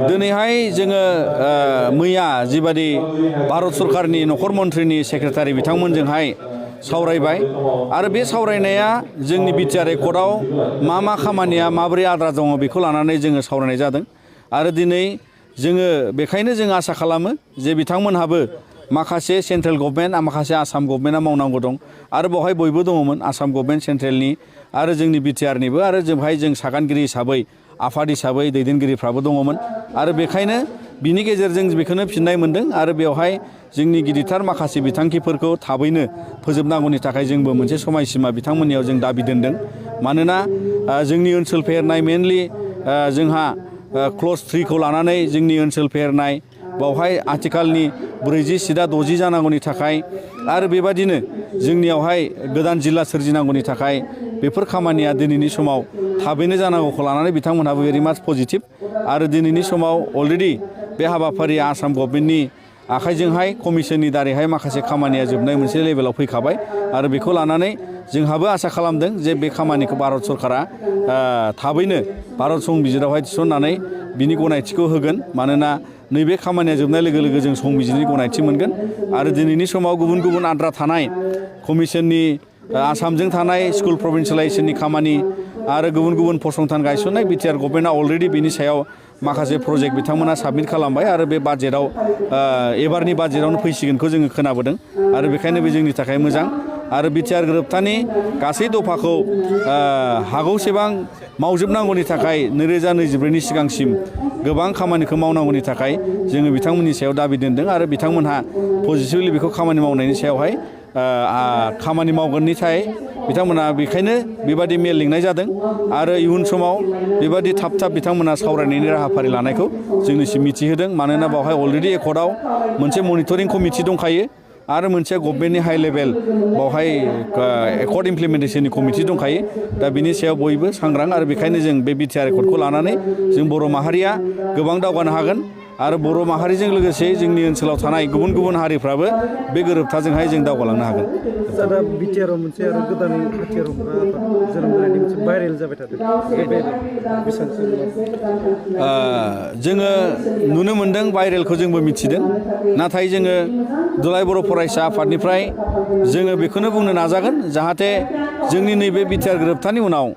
दिनैहाय जोङो मैया जिबादि भारत सरकारनि नखर मन्थ्रिनि सेक्रेटारि बिथांमोनजोंहाय सावरायबाय आरो बे सावरायनाया जोंनि बिटिआर एकर्डआव मा खामानिया माबोरै आद्रा दङ बेखौ लानानै जोङो सावरायनाय जादों आरो दिनै जोङो बेखायनो जों आसा खालामो जे बिथांमोनहाबो माखासे सेन्ट्रेल गभर्नमेन्ट माखासे आसाम गभर्नमेन्टआ मावनांगौ दं आरो बेवहाय बयबो दङमोन आसाम गभर्नमेन्ट सेन्ट्रेलनि आरो जोंनि बिटिआरनिबो आरो जोंहाय जों सागानगिरि हिसाबै आफाद हिसाबै दैदेनगिरिफ्राबो दङमोन आरो बेखायनो बिनि गेजेरजों बेखौनो फिननाय मोनदों आरो बेवहाय जोंनि गिदिरथार माखासे बिथांखिफोरखौ थाबैनो फोजोबनांगौनि थाखाय जोंबो मोनसे समायसीमा बिथांमोननियाव जों दाबि दोनदों मानोना जोंनि ओनसोल फेहेरनाय मेनलि जोंहा क्लज 3खौ लानानै जोंनि ओनसोल फेहेरनाय बावहाय आथिखालनि 40 सिदा 60 जानांगौनि थाखाय आरो बेबादिनो जोंनियावहाय गोदान जिल्ला सोरजिनांगौनि थाखाय बेफोर खामानिया दिनैनि समाव थाबैनो जानांगौखौ लानानै बिथांमोनहाबो भेरि माच पजिटिभ आरो दिनैनि समाव अलरेडि बे हाबाफारिया आसाम गभर्नमेन्टनि आखाइजोंहाय कमिसननि दारैहाय माखासे खामानिया जोबनाय मोनसे लेभेलाव फैखाबाय आरो बेखौ लानानै जोंहाबो आसा खालामदों जे बे खामानिखौ भारत सरकारा थाबैनो भारत संबिजिरावहाय थिसननानै बिनि गनायथिखौ होगोन मानोना नैबे खामानिया जोबनाय लोगो लोगो जों संबिजिरनि गनायथि मोनगोन आरो दिनैनि समाव गुबुन गुबुन आद्रा थानाय कमिसननि आसामजों थानाय स्कुल प्रभिन्सियेलाइजेसननि खामानि आरो गुबुन गुबुन फसंथान गायसननाय बिटिआर गभर्नमेन्टआ अलरेडि बिनि सायाव माखासे प्रजेक्ट बिथांमोना साबमिट खालामबाय आरो बे बाजेटआव एबारनि बाजेटआवनो फैसिगोनखौ जोङो खोनाबोदों आरो बेखायनो बे जोंनि थाखाय मोजां आरो बिटिआर गोरोबथानि गासै दफाखौ हागौसेबां मावजोबनांगौनि थाखाय 2024नि सिगांसिम गोबां खामानिखौ मावनांगौनि थाखाय जोङो बिथांमोननि सायाव दाबि दोनदों आरो बिथांमोनहा पजिटिभलि बेखौ खामानि मावनायनि सायावहाय खामानि मावगोननि थाखाय बिथांमोना बेखायनो बेबादि मेल लिंनाय जादों आरो इयुन समाव बेबादि थाब बिथांमोना सावरायनायनि राहाफारि लानायखौ जोंनिसिम मिथिहोदों मानोना बावहाय अलरेडि एकर्डआव मोनसे मनिटरिं कमिटि दंखायो आरो मोनसे गभर्नमेन्टनि हाइ लेभेल बावहाय एकर्ड इमप्लिमेन्टेसननि कमिटि दंखायो दा बिनि सायाव बयबो सांग्रां आरो बेखायनो जों बे बिटिआर एकर्डखौ लानानै जों बर' माहारिया गोबां दावगानो हागोन आरो बर' माहारिजों लोगोसे जोंनि ओनसोलाव थानाय गुबुन गुबुन हारिफ्राबो बे गोरोबथाजोंहाय जों दावगालांनो हागोन। दा बिटिआरआव मोनसे आरो गोदानै हाथियार हमग्रा जोनोम जानायनि मोनसे भाइरेल जाबाय थादों जोङो नुनो मोनदों भाइरेलखौ जोंबो मिथिदों नाथाय जोङो दुलाराय बर' फरायसा आफादनिफ्राय जोङो बेखौनो बुंनो नाजागोन जाहाथे जोंनि नैबे बिटिआर गोरोबथानि उनाव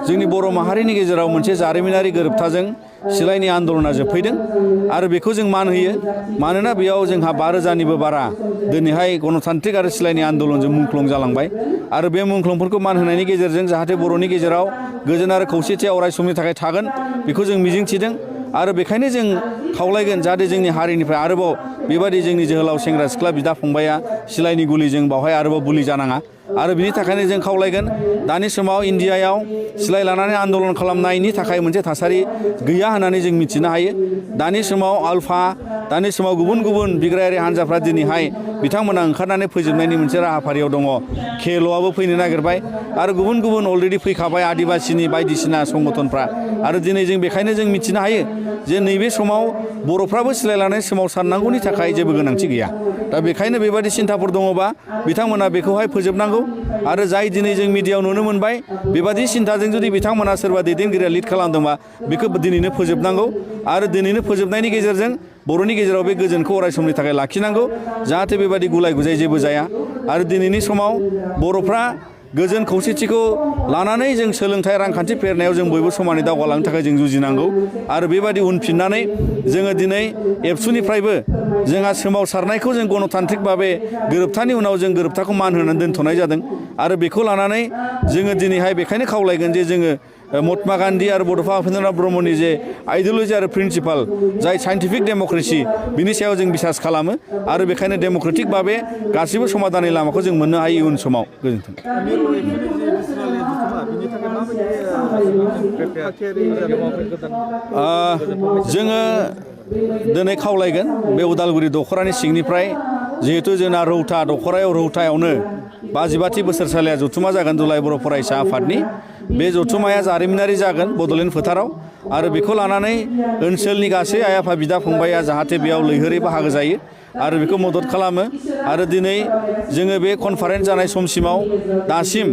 जोंनि बर' माहारिनि गेजेराव मोनसे जारिमिनारि गोरोबथाजों सिलाइनि आन्दलना जोबफैदों आरो बेखौ जों मान होयो मानोना बेयाव जोंहा 5,000निबो बारा दिनैहाय गणतान्त्रिक आरो सिलाइनि आन्दलनजों मुंख्लं जालांबाय आरो बे मुंख्लंफोरखौ मान होनायनि गेजेरजों जाहाथे बर'नि गेजेराव गोजोन आरो खौसेथिया अराय समनि थाखाय थागोन बेखौ जों मिजिंथिदों आरो बेखायनो जों खावलायगोन जाहाथे जोंनि हारिनिफ्राय आरोबाव बेबादि जोंनि जोहोलाव सेंग्रा सिख्ला बिदा फंबाया सिलाइनि गुलिजों बावहाय आरोबाव बुलि जानाङा आरो बिनि थाखायनो जों खावलायगोन दानि समाव इन्डियायाव सिलाइ लानानै आन्दलन खालामनायनि थाखाय मोनसे थासारि गैया होननानै जों मिथिनो हायो दानि समाव आल्फा दानि समाव गुबुन गुबुन बिग्रायारि हान्जाफ्रा दिनैहाय बिथांमोना ओंखारनानै फोजोबनायनि मोनसे राहाफारियाव दङ केएलअआबो फैनो नागिरबाय आरो गुबुन गुबुन अलरेडि फैखाबाय आदिबासिनि बायदिसिना संगठनफ्रा आरो दिनै जों बेखायनो जों मिथिनो हायो जे नैबे समाव बर'फ्राबो सिलाइ लानाय सोमावसारनांगौनि थाखाय जेबो गोनांथि गैया दा बेखायनो बेबादि सिन्थाफोर दङबा बिथांमोना बेखौहाय फोजोबनांगौ आरो जाय दिनै जों मिडियायाव नुनो मोनबाय बेबादि सिन्थाजों जुदि बिथांमोना सोरबा दैदेनगिरिया लिड खालामदोंबा बेखौ दिनैनो फोजोबनांगौ आरो दिनैनो फोजोबनायनि गेजेरजों बर'नि गेजेराव बे गोजोनखौ अराय समनि थाखाय लाखिनांगौ जाहाथे बेबादि गुलाय गुजाय जेबो जाया आरो दिनैनि समाव बर'फ्रा गोजोन खौसेथिखौ लानानै जों सोलोंथाइ रांखान्थि फेहेरनायाव जों बयबो समानै दावगालांनो थाखाय जों जुजिनांगौ आरो बेबादि उनफिननानै जोङो दिनै एबसुनिफ्रायबो जोंहा सोमावसारनायखौ जों गणतान्त्रिक भाबे गोरोबथानि उनाव जों गोरोबथाखौ मान होनानै दोनथ'नाय जादों आरो बेखौ लानानै जोङो दिनैहाय बेखायनो खावलायगोन जे जोङो महात्मा गान्धी आरो बड'फा उपेन्द्रनाथ ब्रह्मनि जे आइडिय'लजि आरो प्रिन्सिपाल जाय साइन्टिफिक डेम'क्रेसि बिनि सायाव जों बिसास खालामो आरो बेखायनो डेम'क्रेटिक भाबे गासिबो समाधाननि लामाखौ जों मोननो हायो इयुन समाव गोजोन्थों। जोङो दिनै खावलायगोन बे उदालगुरि दख'रानि सिंनिफ्राय जिहेतु जोंना रौतायावनो 52थि बोसोरसालिया जथुमा जागोन दुलाराय बर' फरायसा आफादनि बे जथुमाया जारिमिनारि जागोन बड'लेण्ड फोथाराव आरो बेखौ लानानै ओनसोलनि गासै आइ आफा बिदा फंबाया जाहाथे बेयाव लैहोरै बाहागो जायो आरो बेखौ मदद खालामो आरो दिनै जोङो बे कनफारेन्स जानाय समसिमाव दासिम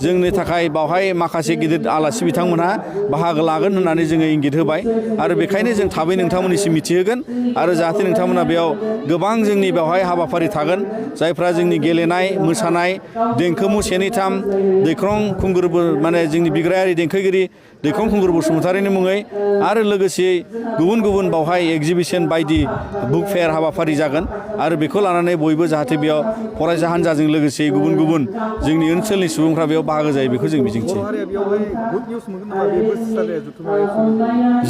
जोंनि थाखाय बावहाय माखासे गिदिर आलासि बिथांमोनहा बाहागो लागोन होननानै जोङो इंगित होबाय आरो बेखायनो जों थाबै नोंथांमोननिसिम मिथिहोगोन आरो जाहाथे नोंथांमोना बेयाव गोबां जोंनि बेवहाय हाबाफारि थागोन जायफ्रा जोंनि गेलेनाय मोसानाय देंखोमु 1, 2, 3 दैख्रं खुंगुर माने जोंनि बिग्रायारि देंखोगिरि दैख्रं खुंगुर बसुमतारिनि मुङै आरो लोगोसेयै गुबुन गुबुन बावहाय एगजिबिसन बायदि बुक फेयार हाबाफारि जागोन आरो बेखौ लानानै बयबो जाहाथे बेयाव फरायसा हान्जाजों लोगोसे गुबुन गुबुन जोंनि ओनसोलनि सुबुंफ्रा बेयाव बाहागो जायो बेखौ जों मिजिंथियो।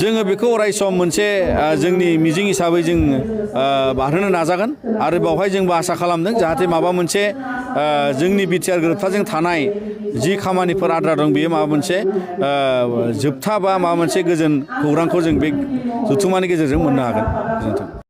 जोङो बेखौ अराय सम मोनसे जोंनि मिजिं हिसाबै जों बारहोनो नाजागोन आरो बावहाय जोंबो आसा खालामदों जाहाथे माबा मोनसे जोंनि बिटिआर गोरोबथाजों थानाय जि खामानिफोर आद्रा दं बेयो माबा मोनसे जोबथा बा माबा मोनसे गोजोन खौरांखौ जों बे जथुम्मानि गेजेरजों मोननो हागोन। गोजोन्थों।